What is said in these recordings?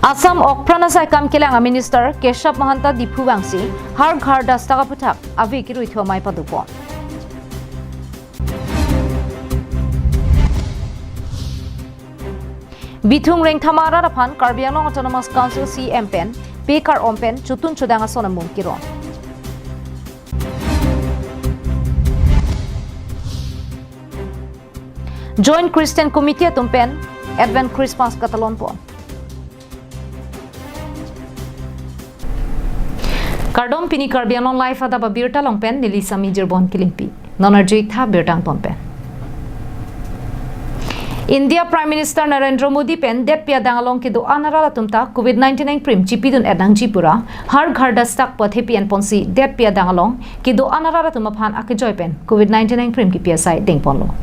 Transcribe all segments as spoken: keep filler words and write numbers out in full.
Assam Okpran Asai Kam Kelang a Minister Keshab Mahanta Diphu vangsi Har Ghar Dastak aputhak ave kiruithu amei padopon. Bithung Rengthama arat aphan Karbi Anglong Autonomous Council C M pen pe kar-om pen chotun chodang ason amung kiron. Joint Christian Committee atum pen Advent Christmas katalonpon. Kardom, pini Karbi Anglong Live adap abirta along pen neli Sami Jirbon Kilimpi. Non arju-ik tha birta angton pen. India Prime Minister Narendra Modi pen detpi adang along kedo-an arat atum ta Covid nineteen engprim chipidun-et nangji pura Har Ghar Dastak pathepi enponsi detpi adang along kedo-an arat atum aphan akejoi pen Covid nineteen engprim kipi asai dengponlo.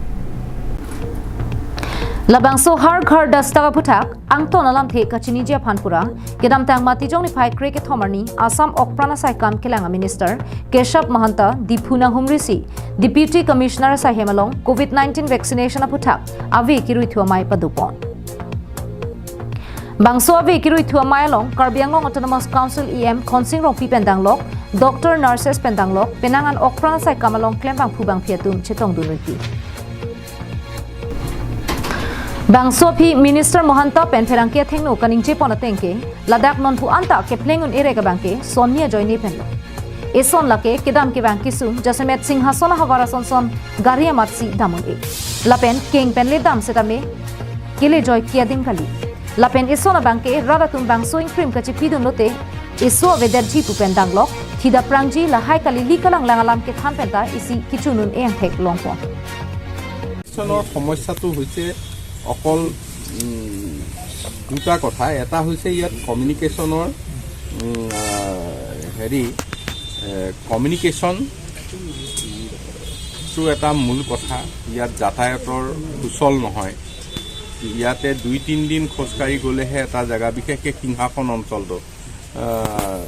Labangso Har Ghar Dastak aputhak angton alamthe kachiniji aphan pura kedamtang Matijong niphai kre-kethom arni Assam Okpran Asai Kam Kelang a Minister Keshab Mahanta Diphu nanghumrisi Deputy Commissioner asai hem along Covid nineteen vaccination aputhak ave kiruithu amei padopon. Bangso ave kiruithu amei along Karbi Anglong Autonomous Council E M Khonsing Rongpi pen danglok, doctor, nurses pen danglok, penang an Okpran Asai Kam along klembangphu bangphi atum chetongdun-ikji. Bangso aphi Minister Mahanta pen pherangke athengno kaningjepon ateng ke, ladak nonpu anta kepleng un-e rek abang ke sonni ajoine penlo. Eson lake kedam kevang kesung jasemet Singhason ahavar ason son gari amatsi dam un-e. Lapen keng pen le dam setame kelejoi ke adim kali. Lapen eson abang ke rat atum bangso engprim kachipidun lote eso avedetji pu pen danglok, thidam prangji lahai kali, li kalanglang alam kethan penta isi kechun un-e angthek longpon. Kemichonor সমস্যাটো হৈছে অকল, উম, দুটা কথা। এটা হৈছে ইয়াত কমিউনিকেশ্যনৰ, উম, আহ, হেৰি, এ, কমিউনিকেশ্যনটো এটা মূল কথা। ইয়াত যাতায়াতৰ সুচল নহয়। ইয়াতে দুই তিনিদিন খোজকাঢ়ি গ'লেহে এটা জেগা, বিশেষকৈ সিংহাসন অঞ্চলটো, আহ,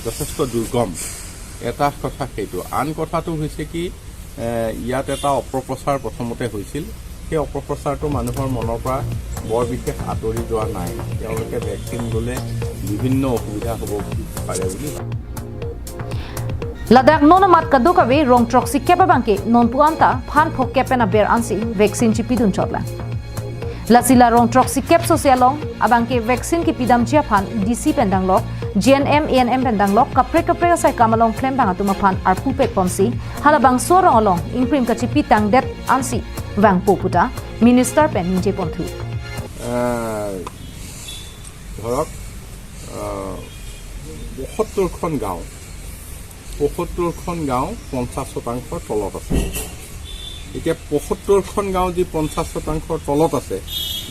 যথেষ্ট দুৰ্গম। এটা কথা সেইটো। আন কথাটো হৈছে কি, এ, ইয়াত এটা অপপ্ৰচাৰ প্ৰথমতে হৈছিল। সেই অপপ্ৰচাৰটো মানুহৰ মনৰ পৰা বৰ বিশেষ আঁতৰি যোৱা নাই। তেওঁলোকে ভেকচিন ল'লে বিভিন্ন অসুবিধা হ'ব পাৰে বুলি। Ladak non amat kadokave rong throksi kep abang ke nonpu anta phan phokep pen aber ansi vaccine chipidun chotlang. Lasi la rong throksi kep sose along abang ke vaccine kipidamji aphan D C pen danglok, G N M, A N M pen danglok, kaprek kaprek asai kam along klembang atum aphan arpu pekponsi halabangso arong along engprim kachipi tangdet ansi vangpo puta Minister pen ningjeponthu. আহ, ধৰক, আহ, পঁয়সত্তৰখন গাঁও, পঁয়সত্তৰখন গাঁও পঞ্চাশ শতাংশৰ তলত আছে। এতিয়া পঁয়সত্তৰখন গাঁও যি পঞ্চাশ শতাংশৰ তলত আছে,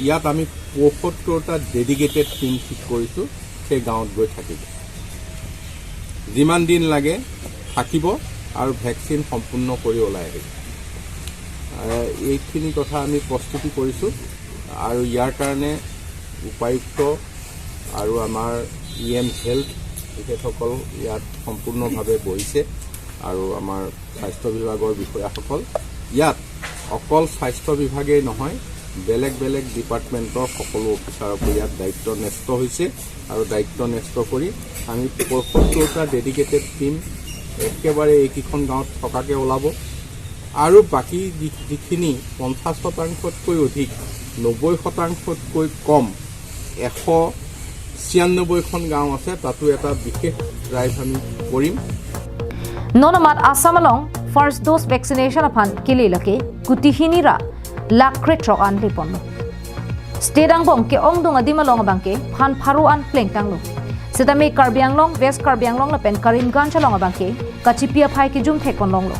ইয়াত আমি পঁয়সত্তৰটা ডেডিকেটেড টিম ঠিক কৰিছোঁ, সেই গাঁৱত গৈ থাকিব। যিমান দিন লাগে থাকিব আৰু ভেকচিন সম্পূৰ্ণ কৰি ওলাই আহিব। আহ, এইখিনি কথা আমি প্ৰস্তুতি কৰিছোঁ আৰু ইয়াৰ কাৰণে উপায়ুক্ত আৰু আমাৰ ই এম হেল্থ তেখেতসকল ইয়াত সম্পূৰ্ণভাৱে বহিছে আৰু আমাৰ স্বাস্থ্য বিভাগৰ বিষয়াসকল ইয়াত অকল স্বাস্থ্য বিভাগেই নহয়, বেলেগ বেলেগ ডিপাৰ্টমেণ্টৰ সকলো অফিচাৰকো ইয়াত দায়িত্ব ন্যস্ত হৈছে আৰু দায়িত্ব ন্যস্ত কৰি আমি পঁয়সত্তৰটা ডেডিকেটেড টিম একেবাৰে এইকেইখন গাঁৱত থকাকে ওলাব আৰু বাকী যি-, যিখিনি পঞ্চাশ শতাংশতকৈ অধিক, নব্বৈ শতাংশতকৈ কম, এশ ছিয়ান্নব্বৈখন গাঁও আছে, তাতো এটা বিশেষ ড্ৰাইভ আমি কৰিম। Non amat Assam along first dose vaccination aphan kele lake kuti hini ra lakh krethrok an lepon. State angbong ke-ongdung adim along abang ke phan pharo an plengtanglo. Setame Karbi Anglong, West Karbi Anglong lapen Karimganj along abang ke kachipi aphai kejum thekpon longlo.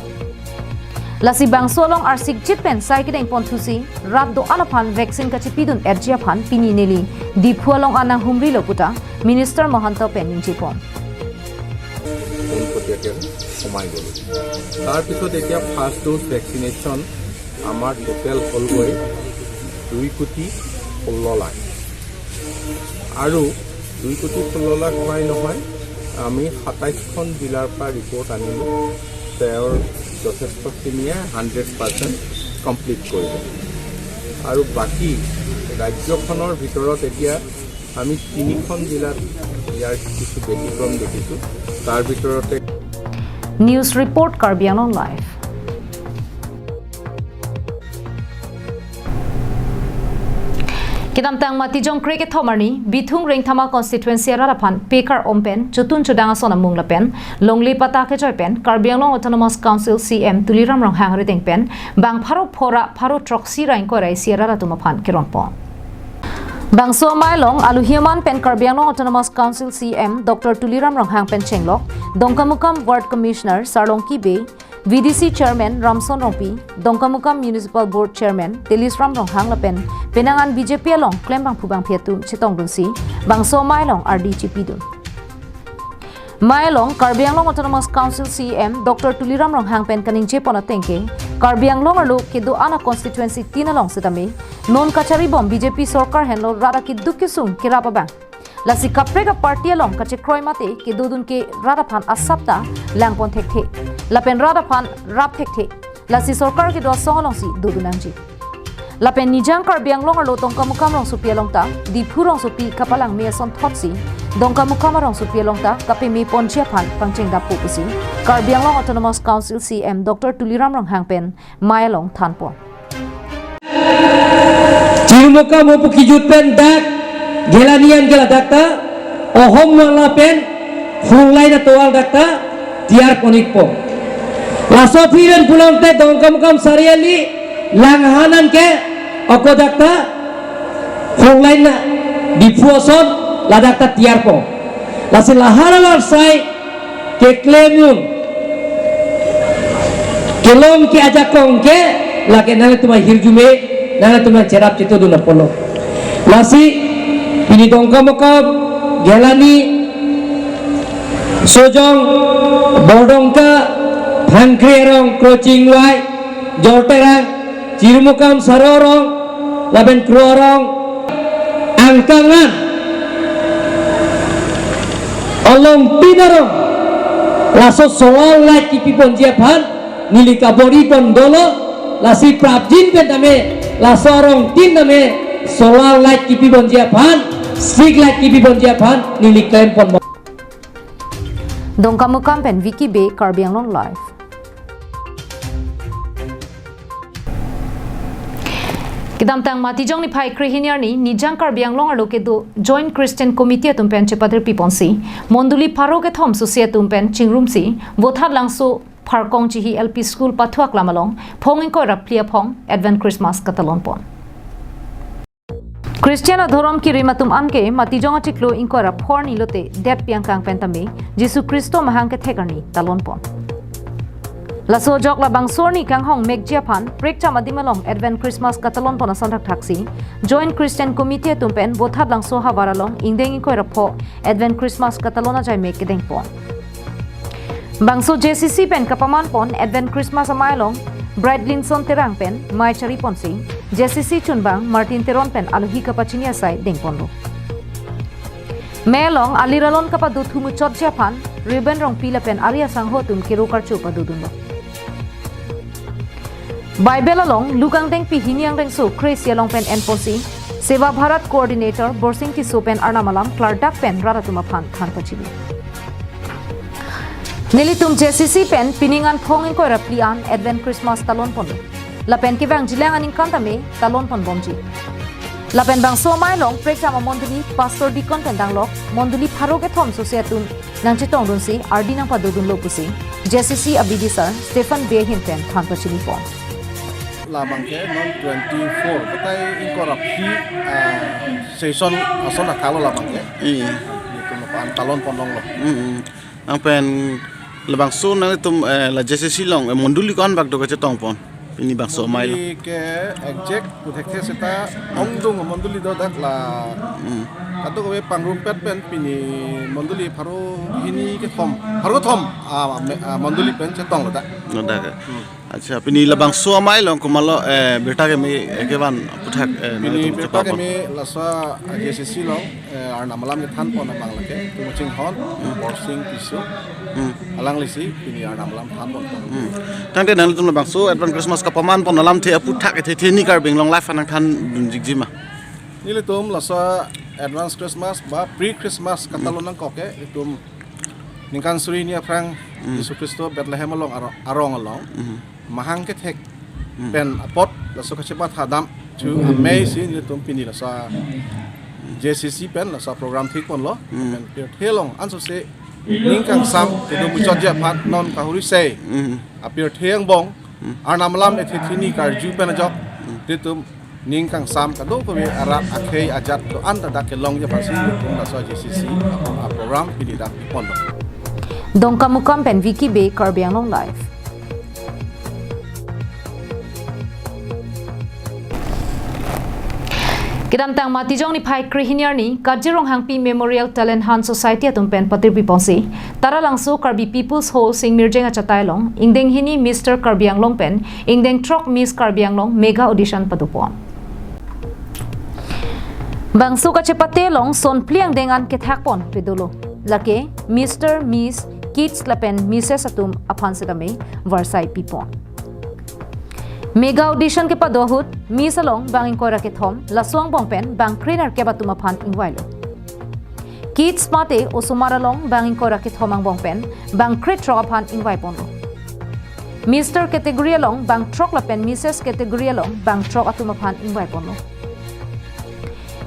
Lasi bangso along arsik jit pen sai kedengponthusi rat do-an aphan vaccine kachipidun-etji aphan pini neli Diphu along an nanghumrilo puta Minister Mahanta pen ningjepon. পোনপটীয়াকৈ সোমাই গ'লো। তাৰপিছত এতিয়া first dose vaccination আমাৰ টোটেল হ'লগৈ দুই কোটি ষোল্ল লাখ। আৰু দুই কোটি ষোল্ল লাখ হোৱাই নহয়, আমি সাতাইছখন জিলাৰ পৰা ৰিপৰ্ট আনিলোঁ, তেওঁৰ যথেষ্টখিনিয়ে হাণ্ড্ৰেড পাৰ্চেণ্ট কমপ্লিট কৰিব। আৰু বাকী ৰাজ্যখনৰ ভিতৰত এতিয়া আমি তিনিখন জিলাত ইয়াৰ কিছু ব্যতিক্ৰম দেখিছোঁ। তাৰ ভিতৰতে News report, Karbi Anglong Live. Kedamtang Matijong kre kethom arni Bithung Rengthama constituency arat aphan pekar om pen chotun chodang ason amung lapen longle patta kejoi pen Karbi Anglong Autonomous Council C M Tuliram Ronghang arideng pen bang pharo phora pharo throksi ra ingkoi ra isi arat atum aphan keronpon. Bangso amei along aluhi aman pen Karbi Anglong Autonomous Council C M Doctor Tuliram Ronghang pen chenglok Dongkamukam Ward Commissioner Sarlongki Bey, V D C Chairman Ramson Rongpi, Dongkamukam Municipal Board Chairman Telisram Ronghang lapen penang an B J P along klembangphu bangphi atum chetongdunsi bangso amei along ardi chipidun. Amei along Karbi Anglong Autonomous Council C M Doctor Tuliram Ronghang pen kaningjepon ateng ke Karbi Anglong arlo kedo-an a constituency tin along setame non kacharibom B J P sorkar henlo rat akeduk kesung kerap abang. Lasi kaprek a party along kachekroi mate kedodun ke rat aphan asap ta langpon thekthe. Lapen rat aphan rap thekthe. Lasi sorkar kedo asong alongsi dodun nangji. Lapen Nijang Karbi Anglong arlo Dongkamukam rongsopi along ta Diphu rongsopi kapalang me ason thotsi Dongkamukam arongsopi along ta kapeme ponji aphan pangcheng dappo pusi Karbi Anglong Autonomous Council C M Doctor Tuliram Ronghang pen amei along thanpon. Chirmukam hopu kijut pen dak Ghelani an ke ladak ta ohom wala pen phunglai na tovar dak ta tiyar pon-ikpo. Laso aphi pen pulote Dongkamukam Sariali Langhan an ke ako dak ta phunglai na Diphu ason ladak ta tiyarpo. Lasi lahar alar sai keklem un kelong ke ajakong ke lake nanglitum ahirjume nanglitum cherap chitodun apotlo. Lasi pini Dongkamukam, Ghelani, Sojong, Bordongka, Phangkri arong, Krochingvai, Jorterang, Chirmukam Saro arong lapen Kro arong, Angkang an along tin arong laso solar light kipi ponji aphan neli kabor-ipon dolo. Lasi prapjin pen tame laso arong tin tame solar light kipi ponji aphan, street light kipi ponji aphan neli klempon. Dongkamukam pen Vicky Bey, Karbi Anglong Live. Kedamtang Matijong niphai krehini arni Nijang Karbi Anglong arlo kedo Joint Christian Committee atum pen chepatir piponsi mondoli pharo kethom sosi atum pen chingrumsi Vothatlangso Pharkong Chihi L P School pathuak lam along phong ingkoi ra phli aphong Advent Christmas katalonpon. Christian adhorom kirim atum anke Matijong achiklo ingkoi ra phor ni lote det piangkang pen tame Jisu Khristo mahang kethek arni talonpon. Laso ajok labangso arni kanghong mekji aphan prekcham adim along Advent Christmas katalonpon ason thakthaksi Joint Christian Committee atum pen Vothatlangso havar along ingdeng ingkoi ra pho Advent Christmas katalon ajai mek kedengpon. Bangso J C C pen kapamanpon Advent Christmas amei along Bright Linson Terang pen mei chariponsi J C C chunbang Martin Teron pen alohi kapachini asai dengponlo. Mei along alir alon kapadothu muchotji aphan Reuben Rongpi lapen ari asangho atum kero karcho padodunlo. Bible along Luk angdengpi hini angdengso kre-isi along pen enponsi Seva Bharat Coordinator Borsing Tisso pen Arnam alam klardak pen rat atum aphan than pachini. Nelitum J C C pen pining an phong ingkoi ra phli an Advent Christmas talonponlo. Lapen kevangjilang aningkan tame talonponbomji. Lapen bangso amei along prekcham amondoli pastor deacon pen danglok mondoli pharo kethom sosi atum nangchetongdunsi ardi nangpadodunlo pusi J C C abidi sar Stephen Bey ahin pen than pachinipon. Labang ke non twenty-four batai ingkoi ra phli, ah, session ason athalo labang ke. Iya. Nelitum aphan talonpon longlo. Mm-mm. Nang pen labangso nanglitum, eh, la J C C along, eh, mondoli ko-an bak do kachetongpon pini bangso amei along? Mondoli ke exact pu thekthe seta ongdung mondoli do dak la. Hmm. Kadokave pangrumpet pen pini mondoli pharo hini kethom, pharo kethom, ah, me-, ah, mondoli pen chetonglo dak. Lo dak. Hmm. Acha, pini labangso amei along komatlo, eh, birta keme, eh, kevan aphuthak, eh, pini nanglitum birta chepapon? Keme laso, ah, J C C along, eh, Arnam alam kethanpon abang lake, Tumchinghon, hmm, Borsing Tisso, hmm, alanglisi pini Arnam alam thanpon. Hmm. Tangte nanglitum labangso Advent Christmas kapamanpon alamthe aphuthak kethe the ni Karbi Anglong Live anang thandunjikji ma? Nelitum laso advance Christmas ba pre Christmas kata lo nangkok ke, itum ningkan suri hini aphrang Jisu Khristo Bethlehem along aro-, arong along mahang kethek pen apot laso kachepatha dam chu amei si nelitum pini laso J C C pen laso program thik ponlo. Pen pirthe along ansose ning kangsam kedo muchotji aphan non kahuri sei apirthe angbong Arnam alam ethe thini karju pen ajok nelitum ning kangsam kadokave arat akhei ajat do-an ta dak kelongji aphansi nelitum laso J C C a program pini dak ponlo. Dongkamukam pen Vicky Bey, Karbi Anglong Live. Kedamtang Matijong niphai krehini arni Kajir Ronghangpi Memorial Talent Hunt Society atum pen patirpi ponsi Taralangso Karbi People's Hall Singmirjeng achatai along ingdeng hini Mister Karbi Anglong pen ingdeng throk Miss Karbi Anglong mega audition padopon. Bangso kachepate along son phli angdeng an kethak pon pedolo. Lake Mister, Miss, Kids lapen Misses atum aphan setame varsai pipon. Mega audition kepado ahut Miss along bang ingkoi ra kethom, laso angbong pen bang krenerkep atum aphan ingvailo. Kids mate osomar along bang ingkoi ra kethom angbong pen bang krethrok aphan ingvai ponlo. Mister category along bang throk lapen Misses category along bang throk atum aphan ingvai ponlo.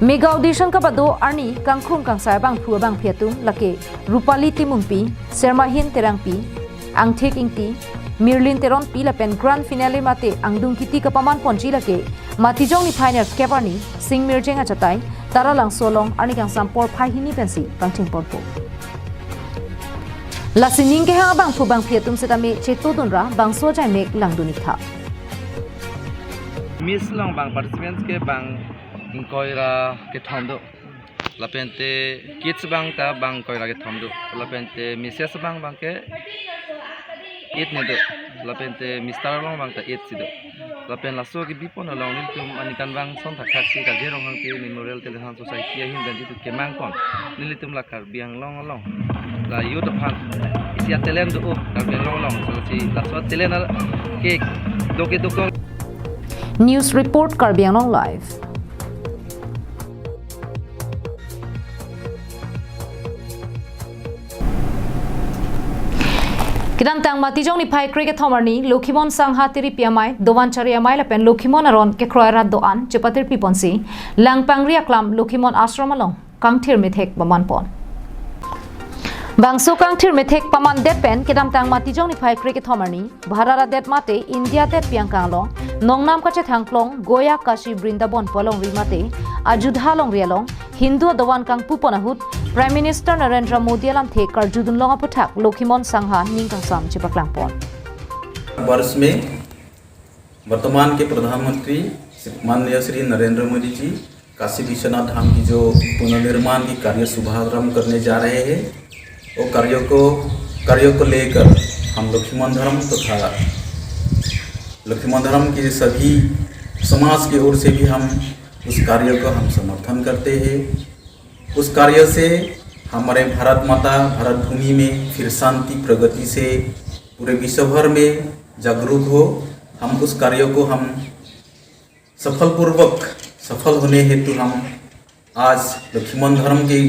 Mega audition kepado arni kangkrung kangsai abangphu abangphi atum lake Rupali Timungpi, Sermahin Terangpi, Angthik Ingti, Mirlin Teronpi lapen grand finale mate angdung kiti kapaman ponji lake Matijong niphai nerkep arni Singmirjeng achatai Taralangso along arni kangsam porphai hini pensi pangcheng ponpo. Lasi ning kehang abangphu abangphi atum setame chetodun ra bangso ajai mek langdun iktha. Miss along bang participants ke bang ingkoi ra kethom do. Lapente kids abang ta bang ingkoi ra kethom do. Lapente Misses abang bang ke eight ni do. Lapente Mister along bang ta eight si do. Lapen laso kebipon along nelitum aningkan bang son thakthak si Kajir Ronghangpi Memorial Talent Hunt Society ahin pen jitu kemang pon. Nelitum la Karbi Anglong along la youth aphan isi a-talent do, oh, Karbi Anglong along. So si laso talent al ke do ke dokong. News report, Karbi Anglong Live. Kedamtang Matijong niphai krekethom arni Lokhimon Sangha Tiripi Amei, Dovanchari Amei lapen Lokhimon aron kekroi rat do-an chepatirpi ponsi Langpangri Aklam Lokhimon Ashram along kangthir methek paman pon. Bangso kangthir methek paman det pen kedamtang Matijong niphai krekethom arni Bharat adet mate India adet piang kang along nongnam kachethang klong Goa, Kashi, Vrindavan pu alongri mate Ajodhya longri along Hindu adovan kangpu pon ahut Prime Minister Narendra Modi alamthe karjudun long aputhak Lokhimon Sangha ning kangsam chepaklang pon. वर्ष में वर्तमान के प्रधानमंत्री श्री, माननीय श्री नरेंद्र मोदी जी काशी विश्वनाथ धाम की जो पुनर्निर्माण की कार्य शुभारंभ करने जा रहे हैं, वो कार्यों को, कार्यों को लेकर हम लक्ष्मण धर्म तथा लक्ष्मण धर्म के सभी समाज की ओर से भी हम उस कार्य को हम समर्थन करते हैं। उस कार्य से हमारे भारत माता, भारत भूमि में फिर शांति, प्रगति से पूरे विश्व भर में जागरूक हो। हम उस कार्यों को हम सफलपूर्वक, सफल होने हेतु हम आज लक्ष्मण धर्म के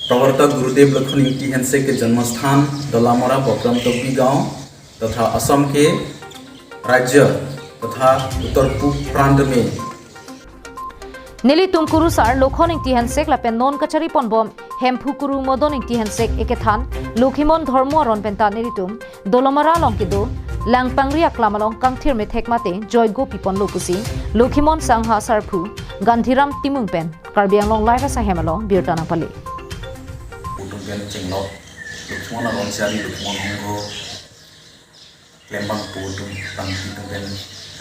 प्रवर्तक गुरुदेव लक्ष्मण इंगती हेंसे के जन्मस्थान दलामरा बकराम तोकबी गांव तथा असम के राज्य तथा उत्तर पूर्व प्रांत में Nelitum kurusar Lokhon Ingti Hensek lapen non kachari ponbom Hemphu Kuru Modon Ingti Hensek ekethan Lokhimon Dhormo aron penta nelitum Dolamara along kedo Langpangri Aklam along kangthir methek mate joigo piponlo pusi Lokhimon Sangha Sarphu Gandhiram Timung pen Karbi Anglong Live asahem along birta nangpale. Utum pen chenglok Lokhimon aron sari Lokhimon hongho klembang pu utum pangki tum pen,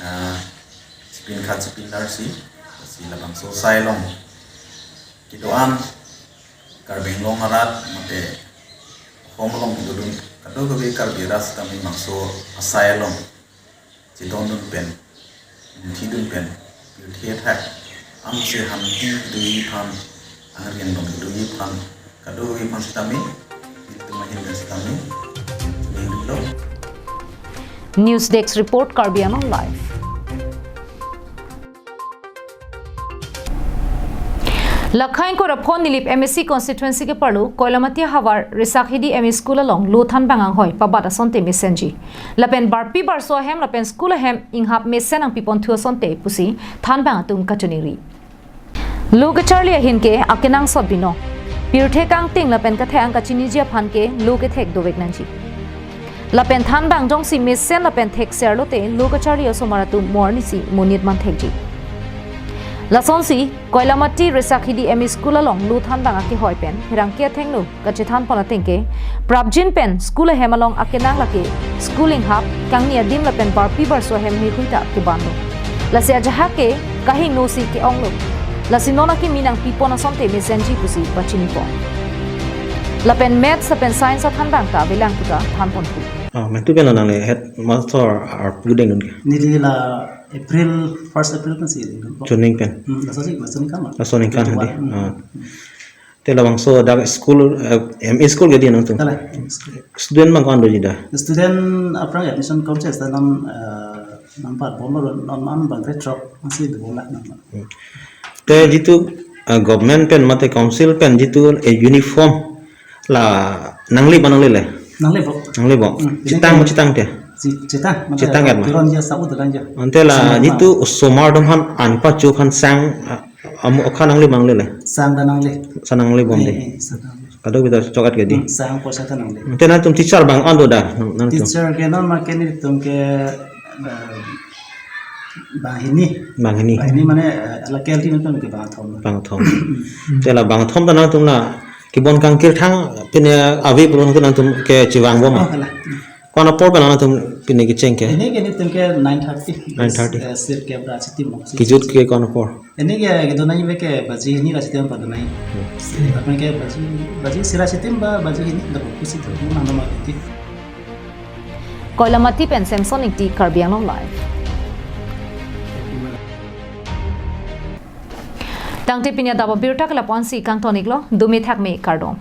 ah, chipin khat chipin lar si, si labangso asai along kedo-an Karbi Anglong arat mate Assam along kedodun kadokave Karbi arat sitame bangso asai along chedondun pen, munthidun pen, pirthe athak angse hamti kedoji aphan, angriang dong kedoji aphan, kadokave aphan sitame, itum ahin pen sitame, ninglo. News Desk Report, Karbi Anglong Live. Lakhain kora phon Nilip M A C constituency ke parlo Koilamati havar Resakhidi M E School along lo thanbang anghoi pabat asonte mesenji. Lapen barpi barso ahem lapen school ahem inghap mesen nangpipon thu asonte pusi thanbang atum kachoningri. Lo kecharli ahin ke akenangsot binong. Pirthe kangting lapen kathek ang kachiniji aphan ke lo kethek dovek nangji. Lapen thanbang jongsi mesen lapen thekser lote lo kecharli osomar atum mo arnisi monit man thekji. Lasonsi Koilamati Resakhidi M E School along lo thanbang akehoi pen pherangke athengno kachethan pon ateng ke prapjin pen school ahem along akenang lake school inghap kangni adim lapen barpi barso ahem heihui ta kebanlo. Lasi ajahak ke kahingno si ke-onglo. Lasi non akimi nangpipon asonte mesenji pusi pachini pon. Lapen maths lapen science athanbang ta avelang puta than pon thu. Ah, mentu pen nangle headmaster arpu dengdun ke? Neli la April, first April pensi dengdun po. Chuning pen? Hmm, lasi masih kan? Laso ningkan twenty-one. Hadi. Ah. Te labangso dak school, eh, M E school ke di nangtum? Kala. Student bang ko-an doji da? Student aphrang admission kom chesta nam, eh, nampat bomlo non man bang re throk masih do bomla nam. Hmm. Te jitu, eh, government pen mate council pen jitu, eh, uniform la nangle bang nanglele? Nangle bo. Nangle bo. Hmm, chitang ini mo chitang te? Chi-, chitang, mate chitang kan ma? Piron ja sabu dalan ja. Ante la sama jitu bang. Osomar atum aphan anpa chu aphan sang, ah, Amo okha nangle bang nanglele? Sang ta nangle. Sang nangle bom de. Eh, eh, sang nangle. Kadokave ta chok-at ke di. Hmm, sang poisa ta nangle. Te nangtum teacher bang an do da, nang, nangtum? Teacher ke non ma ke nelitum ke, eh, bang hini. Bang hini. Bang hini mane, eh, la K L T nelitum ke bang thom. Bang thom. Te la bang thom ta nangtum la kebon kangkir thang pine ave pulo nangtum ke chevang bom ma? Oh, kala. Ko-an apor pen nangtum pine kecheng ke? Ini ke nelitum ke nine thirty. Nine thirty. Eh, sir ke bra chitim mo. Kejut ke ko-an apor? Ini ke kedun nangji ke baji hini ra chitim padun nangji. Hmm. Sir, apni ke baji, baji sira chitim ba, baji hini da pusi tu mana nama kiti. Koilamati pen Samson Ingti, Karbi Anglong Live. Tangte pini adap abirta ke lapu-an si kangton-iklo, dome thakme, kardom.